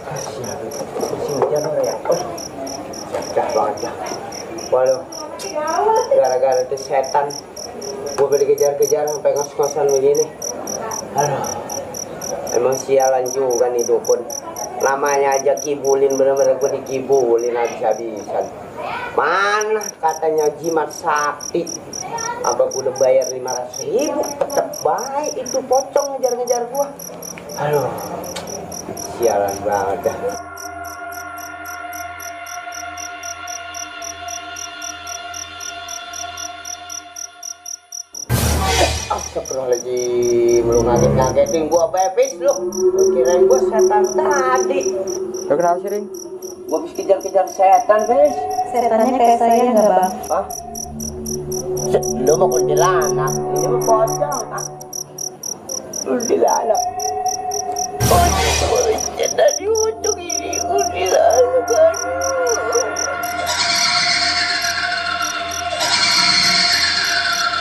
Kasihan. Si hujan ya. Cacah banget ya. Waduh. Gara-gara itu setan. Gue beli kejar-kejar sampai ngos-ngosan begini. Aduh. Emang sialan juga nih dukun. Namanya aja kibulin, bener-bener gue dikibulin habis-habisan. Mana katanya jimat sakti. Abang gue udah bayar 500.000, tetep baik itu pocong ngejar-ngejar gua. Aduh, sialan banget dah. Astagfirullahaladzim, lu ngagetin gua bebis lu. Lu kirain gua setan tadi. Lu kenapa sih, Ring? Gua habis kejar-kejar setan, Bes. Setannya kayak saya nggak, Bang? Hah? Lu mau kuntilanak, ini mah pocong. Kuntilanak.